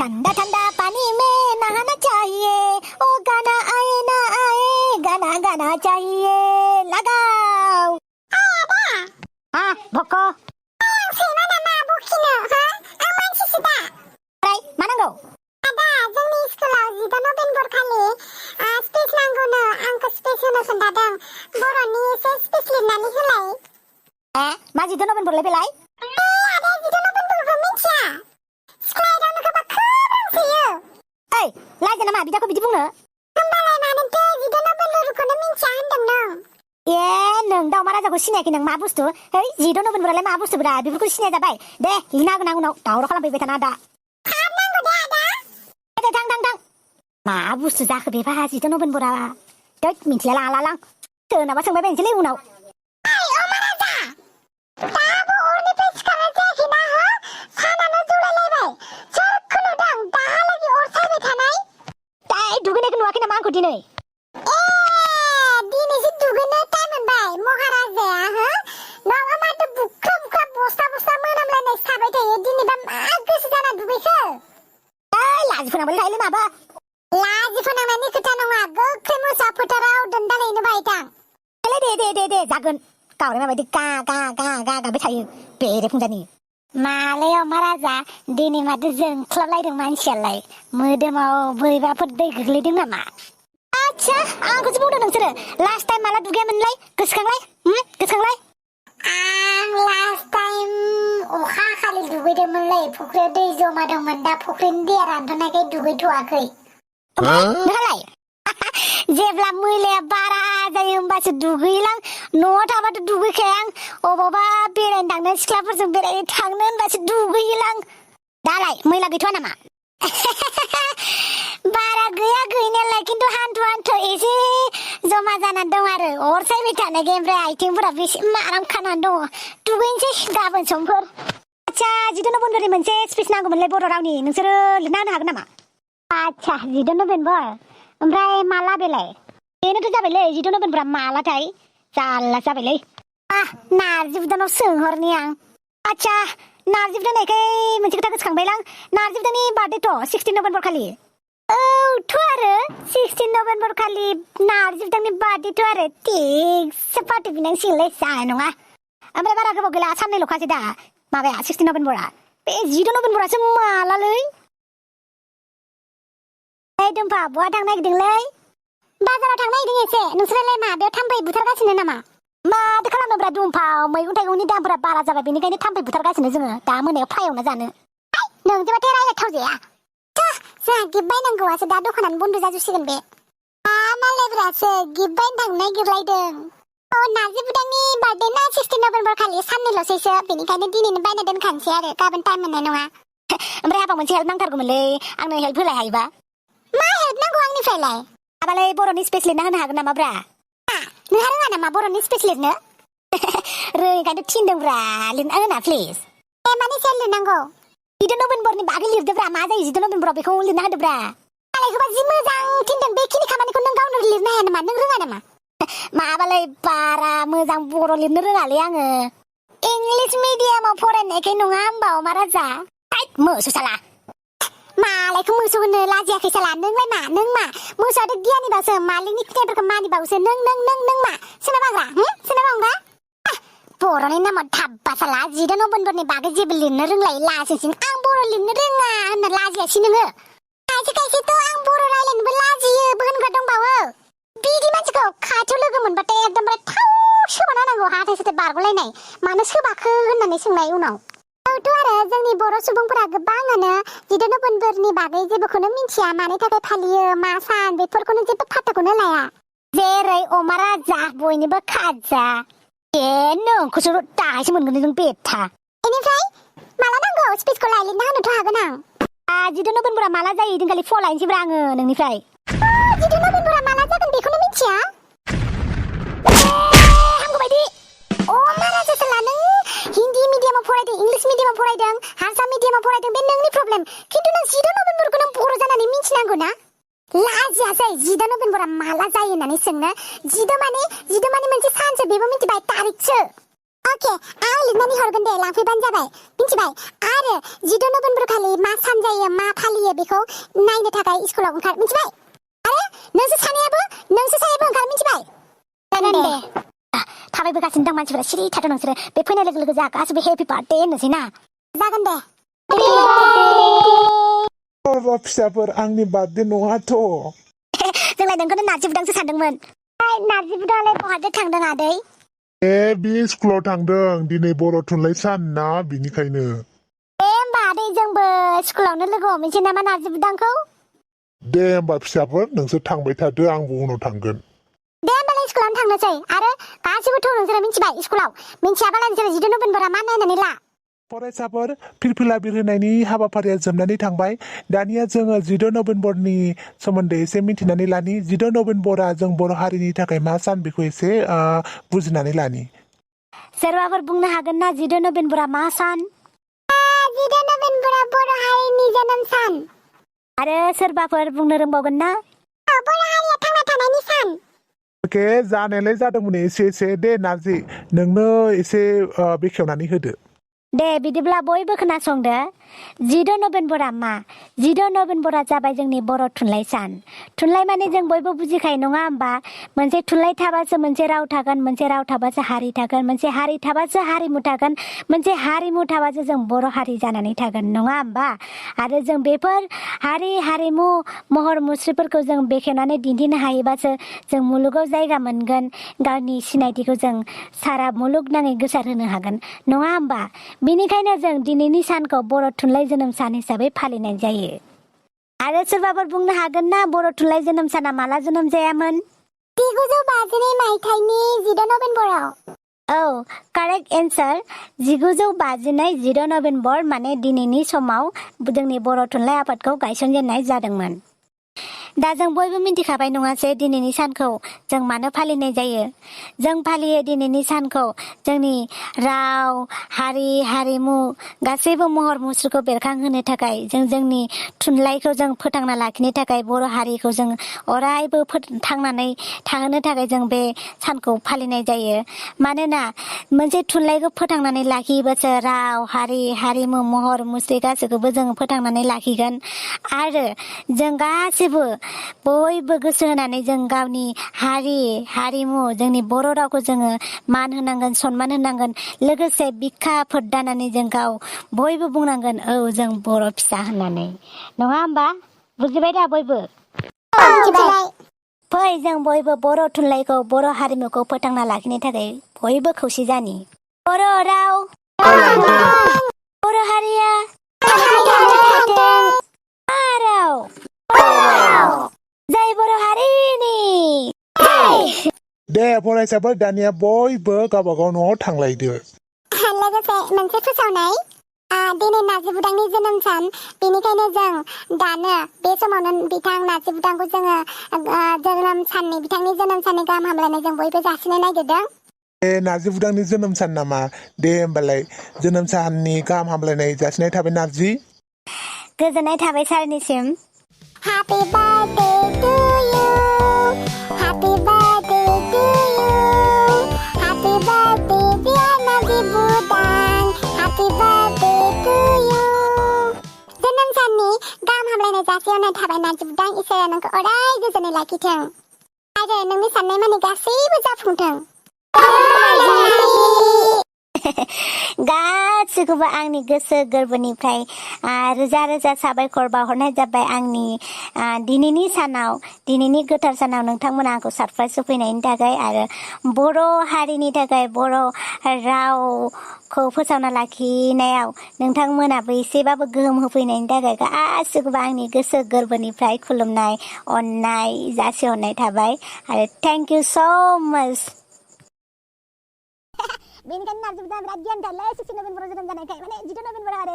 ठंडा ठंडा पानी में नहाना चाहिए ओ गाना आए ना आए गाना गाना चाहिए लगाओ भक्को मानांगौ आदा जोंनि स्कुलाव 15 नभेम्बर खालि स्पिच नांगौनो आंखौ स्पिच होनो खोन्थादों बर'नि एसे स्पिच लिरनानै होलाय मा 15 नभेम्बरलाय बेलाय आदा 15 नभेम्बरखौ मिथिया स्कुलाव गोबां खोनासैयो ओइ लायजा नामा बिदाखौ बिदि बुंनो होमबालाय मानोथो 15 नभेम्बरखौनो मिथिया होनदों नों नों दाउमा राजाखौ सिनायाखै नों मा बुस्थु ओइ 15 नभेम्बरालाय मा बुस्थुब्रा बेफोरखौ सिनाया जाबाय दे लिरना होगोन आं उनाव दावराव खालामफैबाय थाना दा थां मा बुस्थु जाखो बेबा 15 नभेम्बरा दैट मिथिला लां सोरनाबा सोंबाय बायनोसैलै उनाव दाबो अरनिफ्राय सिखारनाय जायाखैना हो सानानो जौलायलायबाय सोरखौ नुदों दाहालागि अर सायबाय थानाय दुगैनायखौ नुवाखै नामा आंखौ दिनै दिनैसो दुगैनो टाइम मोनबाय महाराजाया हो नङा माथो बुख्रा बुख्रा बस्ता बस्ता मोनामलायनाय थाबाय थायो दिनैबा मा गोसो जाना दुगैखो लाजि फोनांबाय थायोलै माबा लाजि फोनांनायनि खोथा नङा गोख्रै मोसा फोथाराव दोनदालैनो बायदां दे जागोन गावराय माबायदि गा गाबाय थायो बेरे फुंजानि मालाय महाराजा दिनै माथो जोंख्लाबलायदों मानसियालाय मोदोमाव बोरैबाफोर दै गोग्लैदों नामा आच्छा आंखौसो बुंदों नोंसोरो लास्ट टाइम माला दुगैयामोनलाय गोसोखांलाय आं लास्ट टाइम अखा खालि दुगैदोंमोनलै फुख्रियाव दै जमा दंमोन दा फुख्रिनि दैया रानथ'नायखाय दुगैथ'वाखै नोंहालाय जेब्ला मैलाया बारा जायो होमबासो दुगैलां न'आव थाबाथ' दुगैखाया आं अबावबा बेरायनो थांनो सिख्लाफोरजों बेरायनो थांनो होनबासो दुगैलां दालाय मैला गैथ'वा नामा बारा गैया गैनायालाय खिन्थु हान्थु एसे जमा जानानै दं आरो अर सायबाय थानायखाय ओमफ्राय आथिंफोरा बेसे माराम खानानै दङ दुगैनोसै गाबोन समफोर आच्छा 15 नभेम्बरनि मोनसे स्पिच नांगौमोनलै बर' रावनि नोंसोरो लिरना होनो हागोन नामा आच्छा 15 नभेम्बर ओमफ्राय माला बेलाय बेनोथ' जाबायलै 15 नभेम्बरा मालाथाय जारला जाबायलै नारजि बुदानाव सोंहरनि आं आच्छा नारजि बुदानायखाय मोनसे खोथा गोसोखांबायलां नारजि बुदानि बार्थडेथ' 16 नभेम्बर खालि औथ' आरो 16 नभेम्बर खालि नारजि बुदानि बार्थडेथ' आरो थिगसे पार्टि बिनांसिगोनलै जानाय नङा ओमफ्राय बारा गोबाव गैला साननैल'खासै दा माबाया 16 नभेम्बरा बे 15 नभेम्बरासो मालालै दुम्फा बहा थांनो नागिरदोंलै बाजाराव थांनो नागिरदों एसे नोंसोरलाय माबायाव थाम्फै बुथारगासिनो नामा माथो खालामनोब्रा दुम्फा मैगं थाइगंनि दामफोरा बारा जाबाय बेनिखायनो थाम्फै बुथारगासिनो जोङो दा मोनायाव फ्राय एवना जानो नोंजोंबाथाय रायलायथाव जाया जोंहा गिफ्ट बायनांगौआसो दा दखानानो बन्द जाजोबसिगोन बे मालायफ्रासो गिफ्ट बायनो थांनो नागिरलायदों नारजि बुदांनि बार्थडे ना 16 नभेम्बर खालि साननैल'सैसो बेनिखायनो दिनैनो बायना दोनखानोसै आरो गाबोन टाइम मोननाय नङा ओमफ्राय आबा मोनसे हेल्प नांथारगौमोनलै आंनो हेल्प होलाय हायोबा मा हेल्प नांगौ आंनिफ्रायलाय आबालाय बर'नि स्पेस लिरना होनो हागोन नामा ब्रा नोंहा रोङा नामा बर'नि स्पेस लिरनो रोङैखायनोथ' थिनदोंब्रा लिरना होना प्लिज मानि सायाव लिरनांगौ 15 नभेम्बरनि बागै लिरदोब्रा मा जायो 15 नभेम्बराव बेखौ लिरना होदोब्रा मालायखौबा जि मोजां थिनदों बेखिनि खामानिखौ नों गावनो लिरनो हाया नामा नों रोङा नामा माबालाय बारा मोजां बर' लिरनो रोङालै आङो इंलिश मिडियामाव फरायनायखाय नङा होमबा महाराजा मोसौ साला मालायखौ मोसौ होनो लाजियाखै साला नोंलाय नों मा मोसौआथ' गियानिबासो मालिकनि खोथाफोरखौ मानिबावसो नों मा सोनाबांग्रा सोनाबांग्रा बर'नि नामाव थाब्बा साला 15 नभेम्बरनि बागै जेबो लिरनो रोंलाय लाजिसिन आं बर' लिरनो रोङा होनना लाजियासै नोङो खायसेथ' आं बर' रायलायनोबो लाजियोबो होनग्रा दंबावो बिदि मानसिखौ खाथियाव लोगो मोनबाथाय एकदमबारे थाव सोबाना होनांगौ हाथाय साथाय बारग'लायनाय मानो सोबाखो होननानै सोंनाय उनाव औथ' आरो जोंनि बर' सुबुंफोरा गोबाङानो 15 नभेम्बरनि बागै जेबोखौनो मिथिया मानि थाखाय फालियो मा सान बेफोरखौनो जेबो फात्ताखौनो लाया जेरै अमा राजा बयनिबो खाजा नोंखौसो दाहायसो मोनगोन नों बेथा बेनिफ्राय माला नांगौ स्पिचखौ लिरना होनोथ' हागोन आं 15 नभेम्बरा माला जायो इदिनखालि फन लायनोसैब्रा आङो नोंनिफ्राय 15 नभेम्बरा माला जागोन बेखौनो मिथिया हांगौ बायदि महाराजा साला नों हिन्दी मिडियामाव फरायदों इंलिश मिडियामाव फरायदों हारसा मिडियामाव फरायदों बे नोंनि प्रब्लेम खिन्थु नों 15 नभेम्बरखौ नों बर' जानानै मिथिनांगौ ना लाजियासै 15 नभेम्बरा माला जायो होननानै सोंनो 15 माने मोनसे सानसो बेबो मिथिबाय तारिखसो अके आं लिरनानै हरगोन दे लांफैबानो जाबाय मिथिबाय आरो 14 नभेम्बर खालि मा सान जायो मा फालियो बेखौ नायनो थाखाय स्कुलाव ओंखार मिथिबाय आरो नोंसोर सानैयाबो ओंखार मिथिबाय जागोन दे थाबायबोगासिनो दं मानसिफोरा सिरि थाथ' नोंसोरो बे फैनाय लोगो लोगो जोंहा गासिबो हेपि बार्थडे होननोसै ना जागोन दे फिसाफोर आंनि बार्थडे नङाथ' जोंलाय नोंखौनो नारजि बुदांसो सानदोंमोन नारजि बुदालाय बहाथो थांदों आदै बे स्कुलाव थांदों दिनै बर' थुनलाइ सान ना बिनिखायनो होमबा आदै जोंबो स्कुलावनो लोगो हमहैसै नामा नारजि बुदांखौ दे होमबा फिसाफोर नोंसोर थांबाय थादो आंबो उनाव थांगोन दे होमबालाय स्कुलावनो थांनोसै आरो गासिबोथ' नोंसोरो मिथिबाय स्कुलाव मिथियाबालाय नोंसोरो 14 नभेम्बरा मा नायनानै ला फरायसाफोर फिरफिला बिरहोनायनि हाबाफारिया जोबनानै थांबाय दानिया जोङो 14 नभेम्बरनि सोमोन्दै एसे मिथिनानै लानि 14 नभेम्बरा जों बर' हारिनि थाखाय मा सान बेखौ एसे बुजिनानै लानि सोरबाफोर बुंनो हागोन ना 14 नभेम्बरा मा सान 14 नभेम्बरा बर' हारिनि जोनोम सान आरो सोरबाफोर बुंनो रोंबावगोन ना बर' हारिया थांना थानायनि सान अके जानायालाय जादोंमोन एसे दे नारजि नोंनो एसे बेखेवनानै होदो दे बिदिब्ला बयबो खोनासंदो 14 नभेम्बरा मा 14 नभेम्बरा जाबाय जोंनि बर' थुनलाइ सान थुनलाइ माने जों बयबो बुजिखायो नङा होमबा मोनसे थुनलाइ थाबासो मोनसे राव थागोन मोनसे राव थाबासो हारि थागोन मोनसे हारि थाबासो हारिमु थागोन मोनसे हारिमु थाबासो जों बर' हारि जानानै थागोन नङा होमबा आरो जों बेफोर हारि हारिमु महर मुस्रिफोरखौ जों बेखेवनानै दिन्थिनो हायोबासो जों मुलुगाव जायगा मोनगोन गावनि सिनायथिखौ जों सारा मुलुगनाङै गोसारहोनो हागोन नङा होमबा बेनिखायनो जों दिनैनि सानखौ बर' थुनलाइ जोनोम सान हिसाबै फालिनाय जायो आरो सोरबाफोर बुंनो हागोन ना बर' थुनलाइ जोनोम साना माला जोनोम जायामोन 1952 मायथाइनि 14 नभेम्बराव औ कारेक्ट एन्सार 1952 नभेम्बर माने दिनैनि समाव जोंनि बर' थुनलाइ आफादखौ गायसनजेननाय जादोंमोन दा जों बयबो मिथिखाबाय नङासै दिनैनि सानखौ जों मानो फालिनाय जायो जों फालियो दिनैनि सानखौ जोंनि राव हारि हारिमु गासैबो महर मुस्रिखौ बेरखांहोनो थाखाय जों जोंनि थुनलाइखौ जों फोथांना लाखिनो थाखाय बर' हारिखौ जों अरायबो थांनानै थाहोनो थाखाय जों बे सानखौ फालिनाय जायो मानोना मोनसे थुनलाइखौ फोथांनानै लाखियोबासो राव हारि हारिमु महर मुस्रि गासैखौबो जों फोथांनानै लाखिगोन आरो जों गासिबो बयबो गोसो होनानै जों गावनि हारि हारिमु जोंनि बर' रावखौ जोङो मान होनांगोन सनमान होनांगोन लोगोसे बिखा फोरदानानै जों गाव बयबो बुंनांगोन औ जों बर' फिसा होननानै नङा होमबा बुजिबाय दा बयबो फै जों बयबो बर' थुनलाइखौ बर' हारिमुखौ फोथांना लाखिनो थाखाय बयबो खौसे जानि बर' राव बर' हारिया जय बर' हारिनि दे फरायसाफोर दानिया बयबो गावबागाव न'आव थांलायदो लोगोसे मोनसे फोसावनाय दिनै नारजि बुदांनि जोनोम सान बेनिखायनो जों दानो बे समावनो बिथां नारजि बुदांखौ जोङो बिथांनि जोनोम साननि गाहाम हामलायनाय जों बयबो जासिनो नागिरदों नारजि बुदांनि जोनोम सान नामा दे होमबालाय जोनोम साननि गाहाम हामलायनाय जासिनाय थाबाय नारजि गोजोननाय थाबाय सारनिसिम Happy birthday to you Happy birthday to you Happy birthday dear Nazi Budang Happy birthday to you जोनोम साननि गाहाम हामलायनाय जासिहरनाय थाबाय नारजि बुदां इसोरा नोंखौ अराय गोजोनै लाखिथों आरो नोंनि साननाय मानि गासैबो जाफुंथों गासिखौबो आंनि गोसो गोरबोनिफ्राय रोजा रोजा साबायखर बावहरनाय जाबाय आंनि दिनैनि गोथार सानाव नोंथांमोना आंखौ सारप्राइज होफैनायनि थाखाय आरो बर' हारिनि थाखाय बर' रावखौ फोसावना लाखिनायाव नोंथांमोनाबो एसेबाबो गोहोम होफैनायनि थाखाय गासिखौबो आंनि गोसो गोरबोनिफ्राय खुलुमनाय अननाय जासिहरनाय थाबाय आरो थेंक इउ स' माच बेनिखायनो नारजि बुदाङा बिराद गियान थारलै 16 नभेम्बराव जोनोम जानायखाय माने 14 नभेम्बराव आरो